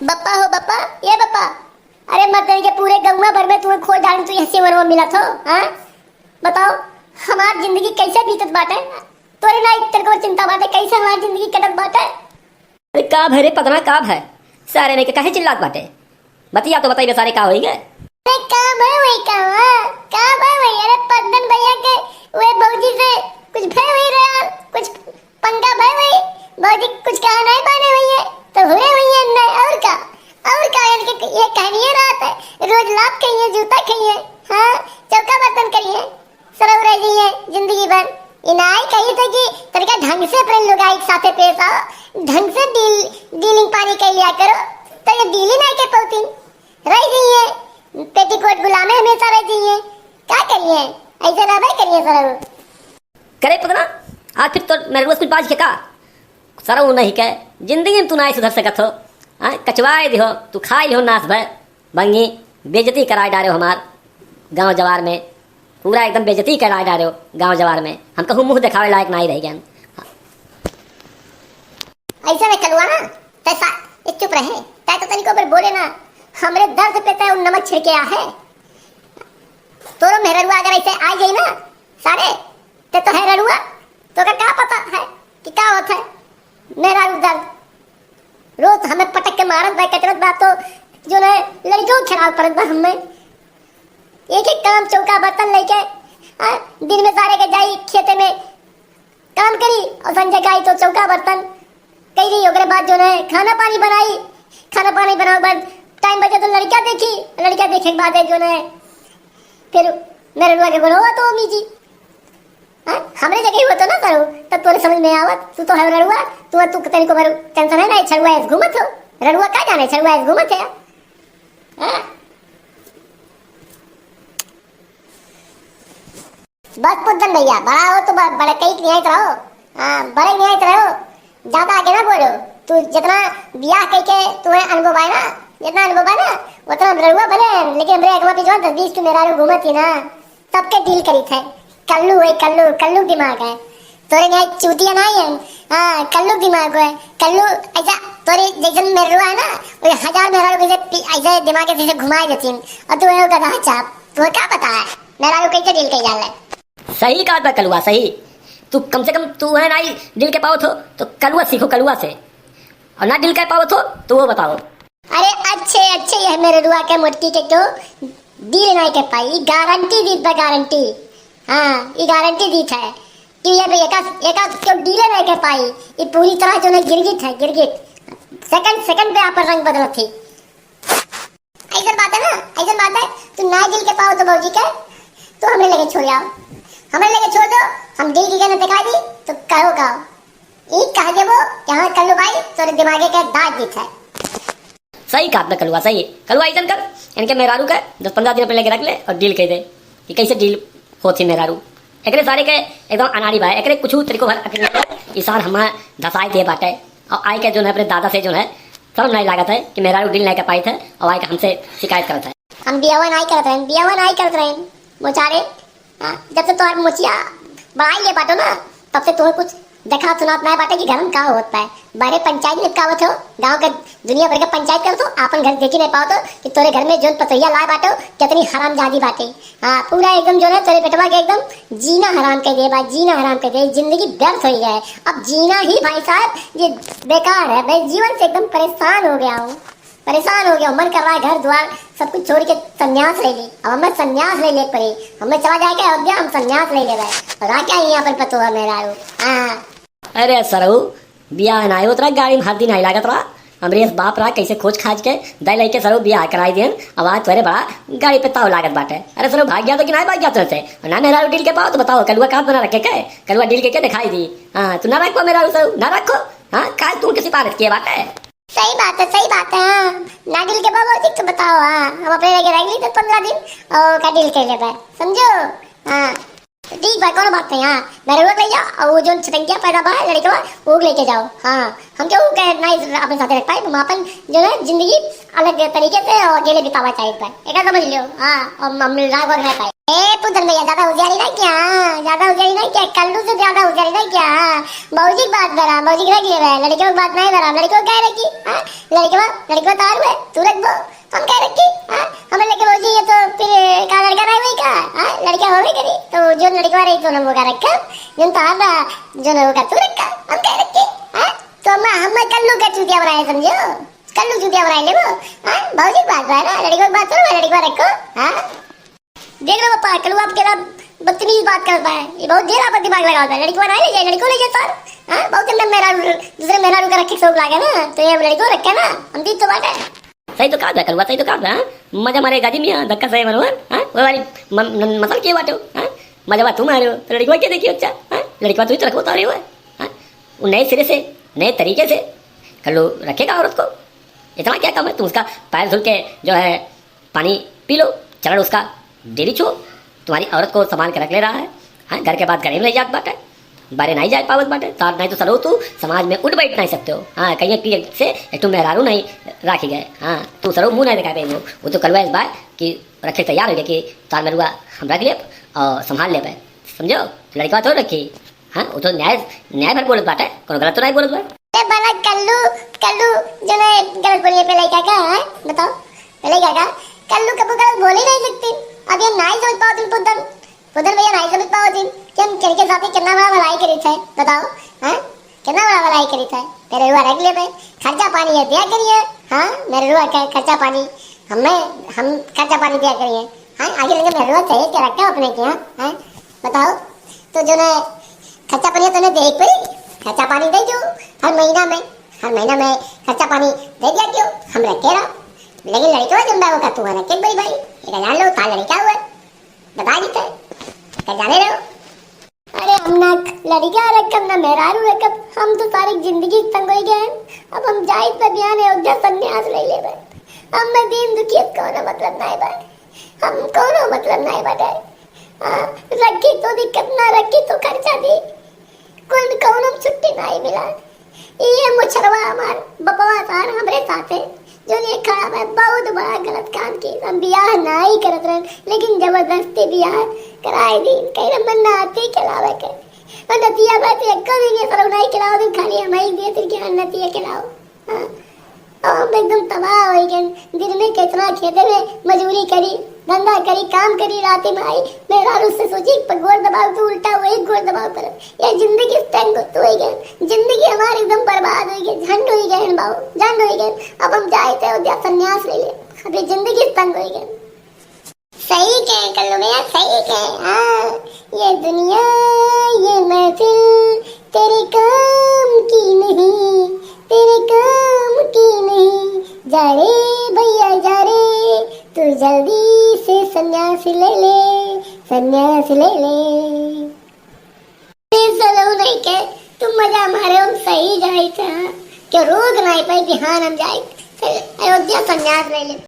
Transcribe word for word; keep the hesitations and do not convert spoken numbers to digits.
बप्पा हो बप्पा, ए बप्पा, अरे मर्दन के पूरे गौवा भर में तुम्हें खोज डाली, तू यहाँ सेवनवा मिलत हो, हाँ? बताओ, हमार जिंदगी कैसे बीतत बाटे? तोरे ना एक तनको चिंता बाटे, कैसे हमार जिंदगी कटत बाटे? अरे का भय रे पगला, का भय? सारे नहीं के काहे चिल्लात बाटे? बतिया तो बताइबे सारे, का होई गे? अरे का भय वही का, हाँ? का भय वही? अरे पद्मन भैया के वे भौजी से कुछ भय वही रहा, कुछ पंगा भय वही, भौजी कुछ कहा नहीं पाने वही है, तो हुए वही है अंदर, और का? और का? इनके ये कहनिए रात है, रोज लात खाइए, जूता खाइए, हाँ, चौका बर्तन करिए, सरऊ रह जाइए जिंदगी भर। इनाई कही थे कि तरीका ढंग से अपने लुगाई के साथे पेश आओ, ढंग से डील, डीलिंग पानी कर लिया करो, तो ये डील ही नहीं कर पाती, रह जाइए पेटीकोट गुलामे हमेशा रह जाइए। का करिए, ऐसे ना भाई करिए सरऊ। करे पगला, आज फिर तो मेरे रोज कुछ बाज के का? सरऊ नहीं के, जिंदगी में तू ना सुधर सकत हो। हाँ, कचवाए दिहो, तू खाई लिहो नास भय, बंगी, बेइज्जती कराए डारे हो हमार गांव जवार में, पूरा एकदम बेइज्जती कराए डारे हो गांव जवार में। हम कहूँ मुंह दिखावे लायक नहीं रह गए। ऐसा में कलुआ ना, तै सा-, ए, चुप रहे, तै तो तनिको पर बोले ना, हमरे दर्द पे तै नमक छिड़के आ है। तोरो मेहररुआ अगर ऐसे आ गई ना, सारे, ते तो है रड़ुआ, तो का, का पता है कि का होत है मेहरारू दर्द। रोज हमें पटक के मारत बा, कचरत बा, तो जो है लड़कियों खराब पड़त बा हमें। एक एक काम चौका बर्तन लेके, आ, दिन में सारे के जाई खेते में, काम करी और संझा के आई तो चौका बर्तन कई दी। ओकरे बाद जो है खाना पानी बनाई, खाना पानी बनावे के बाद टाइम बचे तो लड़का देखी, लड़का देखे के बाद जो है फिर मेरे रुआ के बोलो, "हुआ तो होगी जी।" हाँ? हमरे जगह हुआ तो ना करो, तब तोरे समझ में आवत। तू तो है रड़ुआ, तू, तू तनिको भर टेंशन है ना, छड़ुआ ऐसे घूमत हो। रड़ुआ का जाने, छड़ुआ ऐसे घूमत है। हाँ? बस पुद्दन भैया, बड़ा हो तो ब-, बड़कई के नियाइत रहो। हाँ, बड़े नियाइत रहो। ज्यादा आगे ना बोलो। तू जितना बियाह कई के तुम्हें अनुभव आए ना, जितना अनुभव आए ना, उतना हम रड़ुआ बने, लेकिन हमरे अगवा पिछवा दस बीस ठो मेहरारू घूमत ही ना, सबके डील करी थे। कल्लू है, कल्लू, कल्लू दिमाग है। तोरे नियाई चूतिया नहीं है। हाँ, कल्लू दिमाग है। कल्लू ऐसा तोरे जैसन मेहरुआ है ना, वो हजार मेहरारू कैसे पी-, ऐसे दिमाग के जैसे घुमाए देती हैं। और तू है गधा चाप, तुम्हें क्या पता है मेहरारू कैसे डील करी जाले? सही कहा था कलुआ, सही। तू कम से कम तू है ना डील के पावत हो, तो कलुआ सीखो कलुआ से, और ना डील के पावत हो तो वो बताओ। अरे अच्छे, अच्छे, यह मेहरुआ के मोटकी के तो डील नहीं कर पाई, गारंटी दी बा, गारंटी। हाँ, ये गारंटी दी है कि ये भी एका, एका क्यों डीले नहीं कर पाई, ये पूरी तरह जो है गिरगिट है, गिरगिट। सेकंड, सेकंड पे आप रंग बदलत थी। ऐसन बात है ना, ऐसन बात है, तू ना डील के पाओ तो भौजी के, तो हमरे लगे छोड़ आओ, हमरे लगे छोड़ दो, हम डील के कहने दिखा दी, तो कहो, कहो। ई कह देबो कि हाँ, कल्लू भाई, तोरे दिमागे के दाग दिख है। सही कहा आपने कलुआ, सही। कलुआ, ऐसन कर, इनके मेहरारू के दस पन्द्रह दिन पे लेके रख ले और डील कह दे कि कैसे डील होती मेहरारू। एकरे सारे के एकदम अनाड़ी बा, एकरे कुछ तरीको भर अकल नहीं है। ई सार हमार धसाए दे बाटे। और आए के जो है अपने दादा से जो है शर्म नहीं लागत है कि मेहरारू डील नहीं कर पाई थे और आए के हमसे शिकायत करत है। हम बियावा नहीं करत रहे, बियावा नहीं करत रहे, मोचारे। हाँ, जब से तोहार मोचिया बढ़ाई ले बाटो ना, तब से तोहे कुछ देखा सुनात ना बाटे कि घर में का होत है। बाहरे पंचायत में का होत हो, गाँव के दुनिया भर के पंचायत करत हो, आपन घर देखी नहीं पावत हो कि तोरे घर में जोन पतोहिया लाए बाटो, कितनी हरामजादी बाटे। हाँ, पूरा एकदम जो है तोरे बेटवा के एकदम जीना हराम कर दे बा, जीना हराम कर दे, जिंदगी व्यर्थ हो गया है। अब जीना ही भाई साहब ये बेकार है, मैं जीवन से एकदम परेशान हो गया हूँ। परेशान हो गया, मन कर रहा है घर द्वार सब कुछ छोड़ के संन्यास ले ले। अब हमें संन्यास ले ले पड़े, हमें चला जाए के अयोध्या, हम संन्यास ले ले रहे। और आ क्या यहाँ पर पतोह मेहरारू? हाँ। अरे सरऊ, बियाह ना होत रहा, गाड़ी में हरदी नहीं लागत रहा। अमरेश बाप रहा, कैसे खोज खाज के दे लेके सरऊ बियाह कराई देन। अब आज तोरे बड़ा गाड़ी पे ताव लागत बाटे। अरे सरऊ, भाग गया तो कि नहीं भाग गया तुझसे? और ना मेहरारू डील के पाओ तो बताओ, कलुआ काट बना रखे के? कलुआ डील के, के दिखाई दी? हाँ, तू ना रखो मेहरारू सरऊ, ना रखो। हाँ, काल तू उनके सिफारिश किए बाटे। सही बात है, सही बात है, हाँ। ना डील के बाबा जी तो बताओ, हाँ। हम अपने लगे रख ली तो पन्द्रह दिन और का डील कर लेबे, समझो? हाँ। तो ठीक बा, कौनो बात नहीं। हाँ, मेहररुआ के ले जाओ, और वो जौन छटंकिया पैदा बा लड़कवा, वो लेके जाओ। हाँ, हम क्यों कहे नहीं अपने साथे रख पाए, हम अपन जौन है जिंदगी अलग तरीके से और अकेले बितावा चाहिए बा, एक समझ लियो। हाँ, और हम राग और नहीं पाए। ए पुतन भैया, ज्यादा होशियारी ना क्या? ज्यादा होशियारी ना क्या? कल्लू से ज्यादा होशियारी ना क्या? भौजी के बात करा, भौजी के रख लेबे, लड़कियों की बात नहीं करा, लड़कियों कह रखी। हाँ, लड़कवा, लड़कवा तार में तू रख दो। हम कह रखी, हाँ, हमें लेके भौजी ये तो फिर का लड़का रहे वही का, हाँ, लड़का होवे करी, तो जो लड़कवा रही तो हम वो का रखा, जो तो हम, जो ना वो का तू रखा, हम कह रखी, हाँ, तो हम, हम कल्लू का चूतिया बनाए समझो, कल्लू चूतिया बनाए ले वो, हाँ, भौजी की बात बा ना, लड़कों की बात सुनो, लड़कवा रखो, हाँ। देख रहे हो पापा, कल्लू आपके ना बदतमीज बात करता है, ये बहुत देर आप दिमाग लगावता है, लड़कवा ना ले जाए, लड़को ले जाए तार, हाँ, बहुत दिन में मेरा दूसरे मेहरारू का रखे शौक लागे ना, तो ये लड़को रखे ना, हम दी तो बात है। सही तो कहा था कलुआ, सही तो कहा था, हाँ? मजा मारे गाजी मियाँ, धक्का सही मरवा, हाँ? वो वाली म-, न-, मसल के बाटो, हाँ? मजा बा तू मारो, तो लड़कवा के देखियो, अच्छा, हाँ? लड़कवा तू ही तो रखो, तारे हुआ, हाँ? वो नए सिरे से, नए तरीके से कल्लू रखेगा औरत को। इतना क्या कम है, तुम उसका पैर धुल के जो है पानी पी लो, चरण उसका डेली छो, तुम्हारी औरत को संभाल के रख ले रहा है, हाँ? घर के बात घर में रह जात बाटे, बाहरे नहीं जा पावत बाटे, तार नहीं तो सरो तू समाज में उठ बैठ नहीं सकते हो। हाँ, कहीं एक से एक ठो मेहरारू नहीं राखी गए। हाँ, तू सरो मुंह नहीं दिखा पाएंगे। वो तो कलुआ इस बार कि रखे तैयार हो गया कि तार मेहरुआ हम रख लेब और संभाल लेब, समझो? लड़का तो रखी, हाँ, वो तो न्याय, न्याय भर बोलत बाटे, कोनो गलत तो नहीं बोलत बा। ए भला कल्लू, कल्लू जो है गलत बोलिए पे लड़का का, हाँ? बताओ, पे लड़का का? कल्लू कबू गलत बोल ही नहीं सकती। अब ये नहीं समझ पाओ तुम पुतन। पुतन भैया नहीं समझ पाओ तुम कि हम किनके साथ ही कितना बड़ा भलाई करी थे, बताओ, हाँ? कितना बड़ा भलाई करी थे। मेहरुआ रख ले भाई, खर्चा पानी ये दिया करिए, हाँ? मेहरुआ का खर्चा पानी हमें, हम खर्चा पानी दिया करिए, हाँ? आगे लगे मेहरुआ चाहिए क्या रखा अपने के यहाँ, हाँ? बताओ, तो जो ना खर्चा पानी तो नहीं दे पड़ी, खर्चा पानी दे दो हर महीना में, हर महीना में खर्चा पानी दे दिया क्यों, हम रखे रहो। लेकिन लड़के जब मैं वो का तू रखे भाई भाई, ये जान लो था लड़का हुआ, बता देते, क्या जाने रहो। अरे हम ना लड़का रखब ना मेहरारू रखब, हम तो सारी जिंदगी तंग हो गए हैं। अब हम जाइत पे बयान अयोध्या संन्यास ले लेबे। हम में दीन दुखियत कोनो मतलब नहीं बा, हम कोनो मतलब नहीं बाटे। हाँ, रखी तो दिक्कत ना, रखी तो खर्चा दी, कुल कौनो छुट्टी नहीं मिला। ये मोछरवा हमार बपवा सार हमरे साथे जो ये खड़ा है, बहुत बड़ा गलत काम की। हम बियाह नहीं करत रहन, लेकिन जबरदस्ती बियाह कराए दी। कहीं हम नाती खिलावे के, और नतिया बात एको दिन ये सरौ नहीं खिलाओ दिन, खाली हम ही दिए, फिर क्या नतिया खिलाओ। हाँ। और हम एकदम तबाह हो गए। दिन में कितना खेते में मजूरी करी, धंधा करी, काम करी, रात में आई, मेहरारू से सोची, गोड़ दबाव तो उल्टा वही गोड़ दबाव पर। ये जिंदगी से तंग तो हो गए, जिंदगी हमारी एकदम बर्बाद हो गई, झंड हो गए बाबू, झंड हो गए। अब हम जाए थे अयोध्या संन्यास ले ले, अभी जिंदगी से तंग हो गए। सही कहे कल्लू भैया, सही कहे। हाँ, ये दुनिया, ये महफिल तेरे काम की नहीं, तेरे काम की नहीं। जा रे भैया जा रे, तू जल्दी से संन्यास ले ले, संन्यास ले ले। ये सलऊ नहीं के, तुम मजा मारे, हम सही जाइत है। क्यों रोक नहीं पाई, बिहान हम जाइत, फिर अयोध्या संन्यास ले ले।